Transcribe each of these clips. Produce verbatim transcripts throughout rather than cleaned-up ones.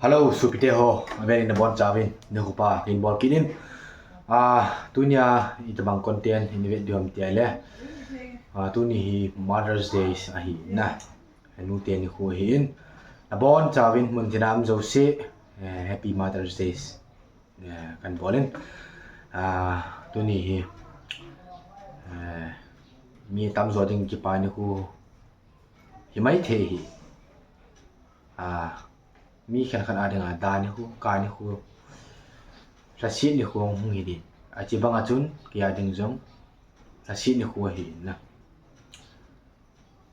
Hello, supiteho, abel in bon chawin, ne kupa, in bol kinin. Ah, tunya, ita bang konten, ini wet diom tiale. Ah, tuni hi Mother's Day ahi, na. Nu teni hu hin. Na bon chawin, mun tinam jose, eh, Happy Mother's Day. Eh, kan bolin. Ah, tuni hi. Eh, mi tam joding kipani hu. Himai the hi. Ah, mi khan khan ading adani hu, kani hu. Rasit ni hu hung hidi. Achi bang achun, ki ading jong. Rasit ni hu hi na.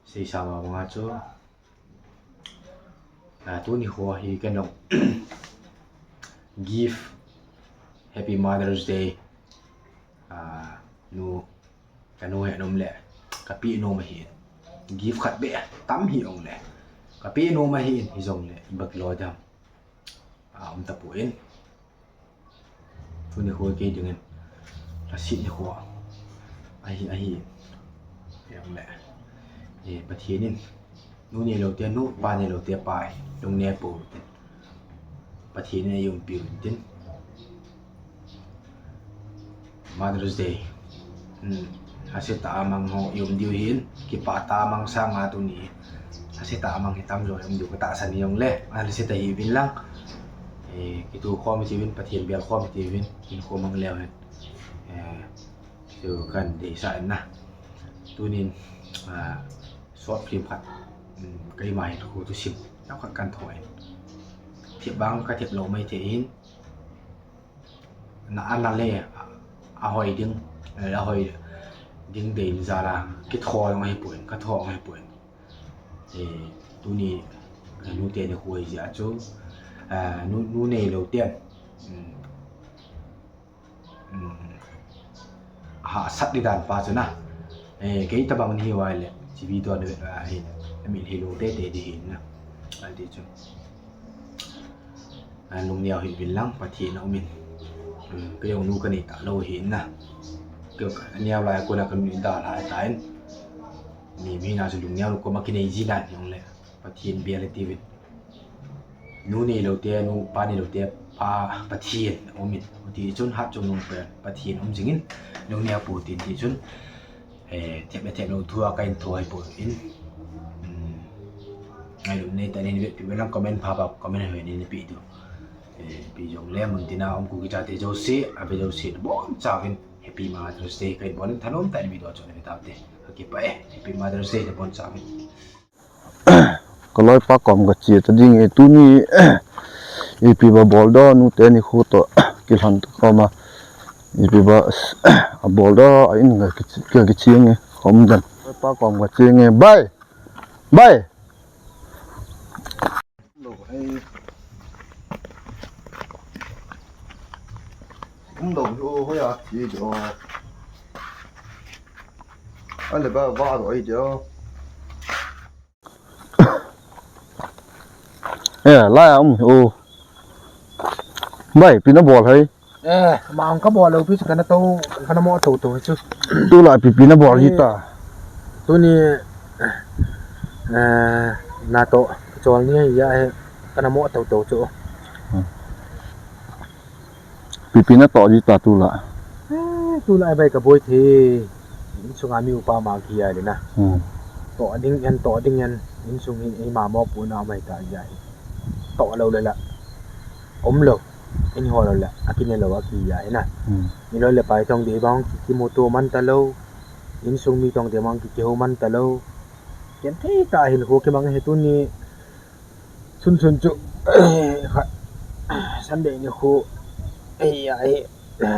Sei sama bang acho. Ah, tuni hu hi kenong. Gift. Happy Mother's Day. Ah, nu, kanu he nom le, kapi nu ma hin. Gift khat be, tam hi ong le. Kapi nu ma hin, hi jong le, ibak lo jam. Ah, um tapu in. Tuni hu ke dingin. Rasit ni hu. Ahi, ahi. Hi ong le. Eh, Pathian in. Nu ne lo te nu, pa ne lo te pa. Dung ne po. Pathian ne yung piu tin. Mother's Day. Hmm. Hase ta amang ho yung diu hin, kipa ta amang sa nga tu ni. Hase ta amang hitam jo yung diu kata sa ni yung le. Hase ta hi win lang. Eh, kitu khom ti win, Pathian bial khom ti win, hin khom mang leo hin. Eh, Su kan de sa na. Tunin, ah, short film khat. Hmm, kay mai ko tu sim. Yau khat kan thoi. Thiep bang ka thiep lo mai te in. Na ana le, a hoi ding, eh, a hoi ding de in zara. Kit ho ngai puen, ka tho ngai puen. Eh, tuni, eh, nu te ne huai ja chu. Ah, nu, nu ne lo te. Hmm. Hmm. Ha, sat di dan pa chu na. Eh, kay tabang ni hiwai le. Chi video ne, ah, hin. Amin hilo te te di hin na. Al di chu. Ah, lung niaw hin bilang, Pathian na umin. Hmm, kay yung nu kani ta lo hin na. Kay niaw la ko na kami da la ta in. Ni mi na chu lung niaw ko makine jinan yung le. Pathian bial ti win. Nu ne lo te, nu pa ne lo te, pa Pathian, omin. Ti chun hat chun nung pe, Pathian om jingin. Nu ne apu tin ti chun. Eh, tep tep lo thua kain thua ipo in. Hmm. Ai lo ne ta ne ni pi belang comment pa pa comment he ne ni pi tu. Eh, pi jong le mun tina om ku kita te jose, abe jose bon chawin. Happy Mother's Day kai bon thanom ta ni video chon ne tapte. Oke pa eh, Happy Mother's Day bon chawin. Ka loi pa kom ka chia ta ding e tuni ipi ba bol do nu te ni hu to ki lhan to koma ipi ba a bol do a in ka ki, ka ki chieng e kom dan. Loi pa kom ka chieng e bai. Bai. Ndo ho ho ya ki do. Ale ba ba do ai do. Eh, la ya um o. Bai, pi na bol hai. Eh, ma ang ka bol o pi kana to, kana mo to to chu. Tu la pi pi na bol hita. Tuni, eh, na to chol ni ya he kana mo to to chu. Hmm. Pipi na to ji ta tula. Eh, tula bai ka boi the. Insung ami upa ma ki ya le na. Hmm. To ding yan, to ding yan. Insung hi, hi ma mo pu na mai ta ya hi. To lo le la. Om lo. In ho lo le. Aki ne lo aki ya hi na. Hmm. Ni lo le pai tong de bang ki, ki mo to man ta lo. Insung mi tong de bang ki, ki ho man ta lo. Ken te ta hin ho ki mang he tuni. Sun sun chu. Sunday ni hu. Ai ai.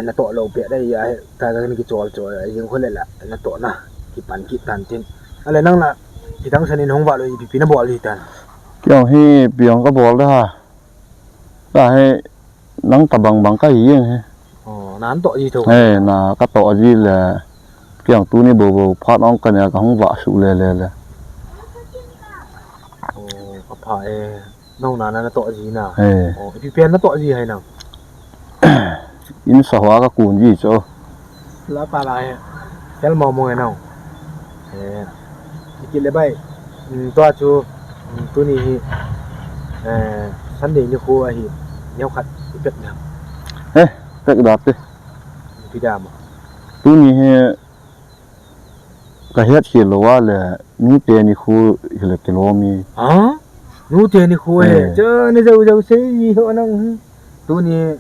Na to lo pia dai ai. Ta ta ni ki chol chol ai jing hu le la. Na to na. Ki pan ki tan tin. Ale nang na. Ki tang sanin hong ba lo ipi pi na bol di tan. Kiong hi piong ka bol da ha. Da he. Nang tabang bang ka yeng he. Ồ, nang to ji to. He, na ka to ji le. Kiang tu ni bo bo phat ong ka ne ka hong wa su le le le. Ồ, ka pha e. Nang na na to ji na. He. Ồ, ipi pen na to ji hai nang. In sa hwa ka kun ji cho. La pa la he. Tel mo mo e nang. He. Iki le bai. Mm, to achu. Mm, tu ni hi. He. Sunday ni ko ahi, ni ko khat ipek na. Eh, pek date. Pidama. Tuni he kahiat hilo wale, nu teni ko hilo kilomi. Ah? Nu teni ko he. Eh. Jane jau jau sei ho nang. Tuni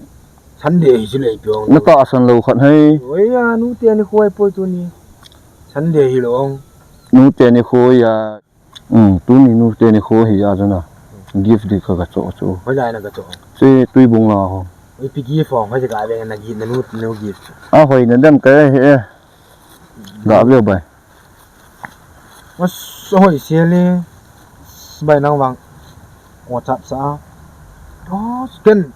Sunday hi sile ipiong. Naka asan lo khat hai. Oya, nu teni ko ai poi tuni. Sunday hilo ong. Nu teni ko ya. Mm, tuni nu teni ko hi ya jana. Gift di ka kacho cho. Hoi la na kacho. Si tui bung la ho. Oi pi gift ho, hoi ka be na gi na nu nu gift. Ah, hoi na dem ka he. Ga be bai. Mas hoi siele. Bai nang wang. WhatsApp sa. Oh, sken.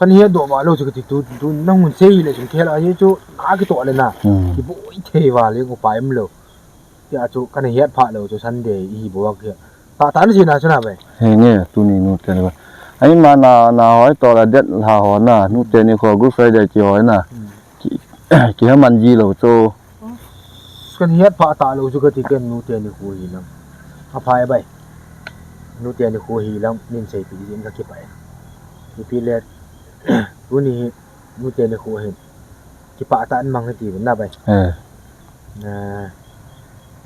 Kan hiya do ba lo chukati tu tu nang un sei le chung kela ye chu. Aki to le na. Hmm. Ki boi te ba le ko pa em lo. Ti achu kan hiat pha lo chu Sunday i bo wa ke. Ta tan si na chu na be. He nge tuni nu teni ko. Ai ma na na hoi to la det la ho na nu teni ko Good Friday ki hoi na. Hmm. Ki ki ha man ji lo chu. Kan hiat pha ta lo chu ka ti ken nu teni ko hi na. A pha e bai. Nu teni ko hi lang nin sei pi jin ka ki pai. Ni pi le. Tuni hi nu teni ko hi. Ki pa ta mang ti na bai. Eh. Na.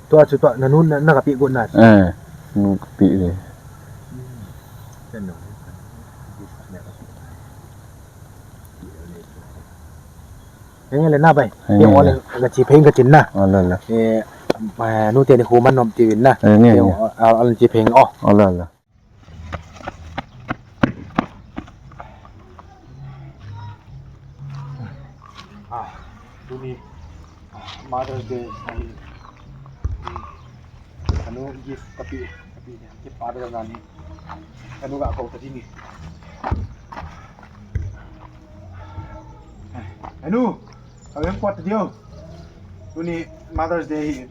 Tua chu tua na nu na ka pi go na. Eh. Nu ka pi de. Ken no. Eng le na bai. Eng le. Eng le na bai. Eng le. Eng le chi peng ka chin na. Oh, la, la. Eh, ma, nu teni ko man nom ti win na. Eng le. Eh, al, al chi peng oh. Oh, la, la. Ah, tuni, ah, Mother's Day, ai, mm, anu gift kapi, kapi, gift Mother's Day ni. Anu ga ko tadi ni. Anu, kau yang kuat dia. Tuni Mother's Day.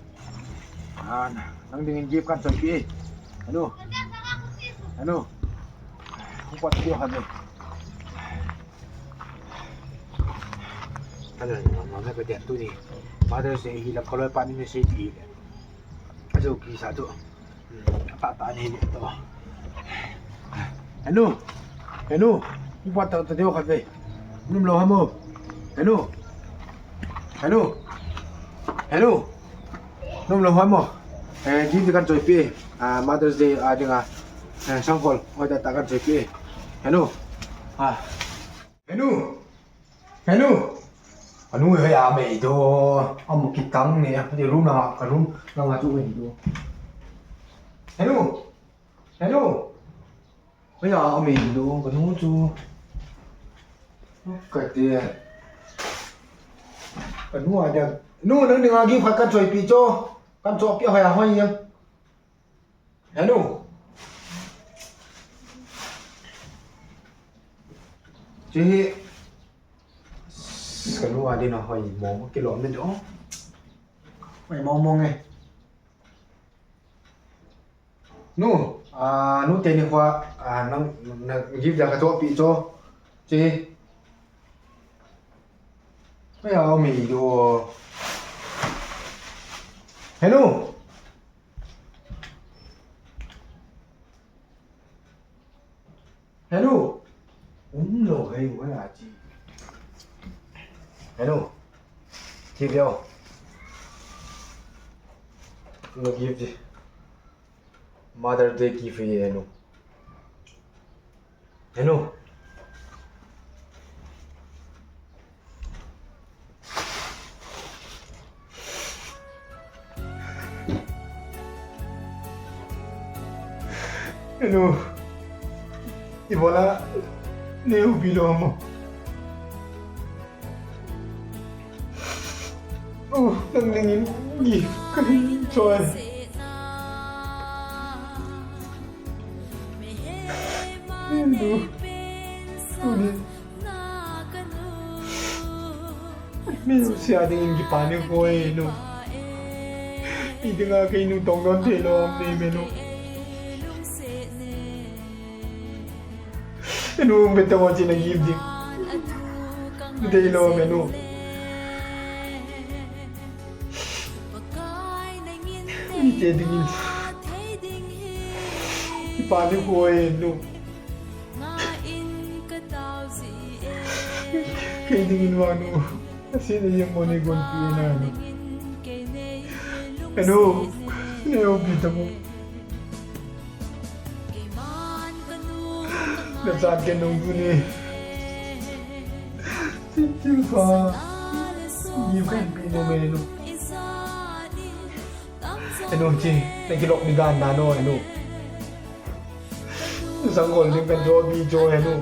Ah, nang dingin gift kan soy pi. Anu. Anu. Kuat dia kan. Ano, mama ko dia tuni. Mother's Day hi la kolor pa ni ne sei di. Aso ki sa tu. Apa ta ni to. Anu. Anu. Ipa ta ta dio kate. Num lo hamo. Anu. Anu. Anu. Num lo hamo. Eh, gift kan soy pi. Ah, Mother's Day, ah, dinga. Eh, sangkol. Oh, ta ta kan soy pi. Anu. Ah. Henu. Henu. Anu he ya me do. Amo kitang ne ya. Di rum na ka rum na nga tu he do. Henu. Henu. He ya me do ka nu tu. Ka de. Ka nu ada. Nu nang dengan gi ka kan choi pi cho. Kan cho pi ha ya hoi ya. Henu. Chihi. Kanu adi na hoi mo kilo ne do. Hoi mo mo nge. Nu, ah, nu teni kwa, ah, nang, nang give da ka to pi to. Chihi. Hoi ya mi do. Henu. Hello. Umlo hei wea chi. Hello. Chi leo. No gift. Mother Day gift ye hello. Hello. Hello. Ibola ne ubilo mo. Oh, nang ningin gi kani choy. Hello. Uni. Menu si ading ingi pani ko enu. Iding ake inu tongdon telo me menu. Enu bete mo china gibdi. Telo menu. Ite dingin. Pani ko enu. Kei ningin wanu. Así de yem boni gon pi na no. Enu, ne opita mo. Na sa ke nung duni. Sin sin fa. Ni kan pi no me no. Enu chi, ne ki lok mi gan na no enu. Sangol ni kan jo bi jo enu.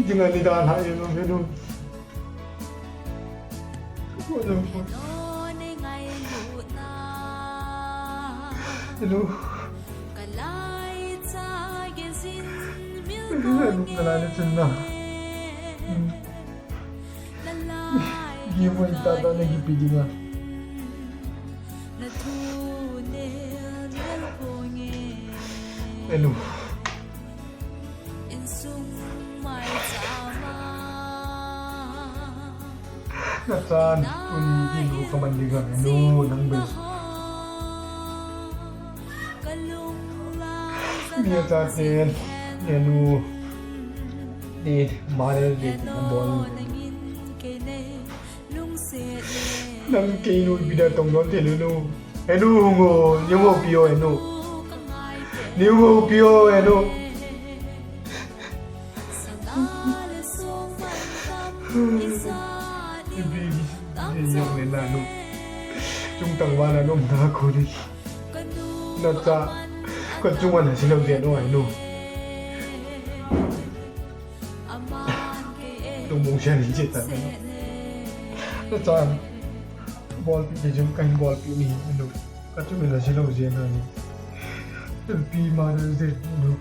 Jingan ni dan ha enu enu. Enu. Enu kalai chin na. Gi mo itata ne gi pidinga. Enu. Na tan, un di lu kaman diga, enu, nang bes. Mia ta ten, enu, di, mare di, nang bon. Nang kei nu bida tong don te lu nu. Enu ngo, nyemo pio enu. Nyemo pio enu. Ibi, ibi, ibi, nanu. Chung tang wana no mna kuri. Nata, ko chung wana sila udia no enu. Tung mung siya ni jeta. Nata, bol pi je jung kan bol pi ni enu. Ka chung wana sila udia no ni. Pi ma de enu.